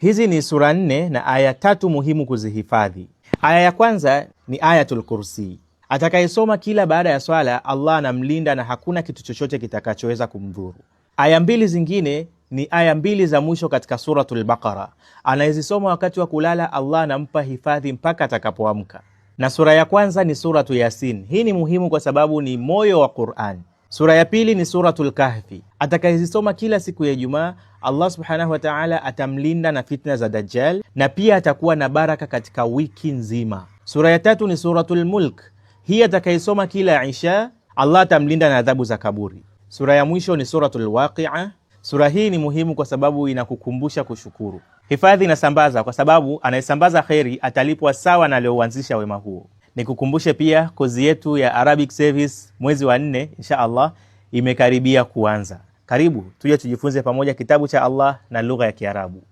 Hizi ni sura nne na aya tatu muhimu kuzihifadhi. Aya ya kwanza ni Ayatul Kursi. Atakayesoma kila baada ya swala, Allah anamlinda na hakuna kitu chochote kitakachoweza kumdhuru. Aya mbili zingine ni aya mbili za mwisho katika Suratul Baqara. Anayezisoma wakati wa kulala, Allah anampa hifadhi mpaka atakapoamka. Na sura ya kwanza ni Suratu Yasin. Hii ni muhimu kwa sababu ni moyo wa Qur'an. Sura ya pili ni Suratul Kahfi. Atakayezisoma kila siku ya Ijumaa, Allah subhanahu wa ta'ala atamlinda na fitna za Dajjal na pia atakuwa na baraka katika wiki nzima. Sura ya tatu ni Suratul Mulk. Hii atakayesoma kila Isha, Allah atamlinda na adhabu za kaburi. Sura ya mwisho ni Suratul Waqia. Sura hii ni muhimu kwa sababu inakukumbusha kushukuru. Hifadhi na sambaza, kwa sababu anayesambaza kheri atalipwa sawa na aliyouanzisha wema huo. Nikukumbushe pia kozi yetu ya Arabic Service mwezi wa nne insha Allah imekaribia kuanza. Karibu tuje tujifunze pamoja kitabu cha Allah na lugha ya Kiarabu.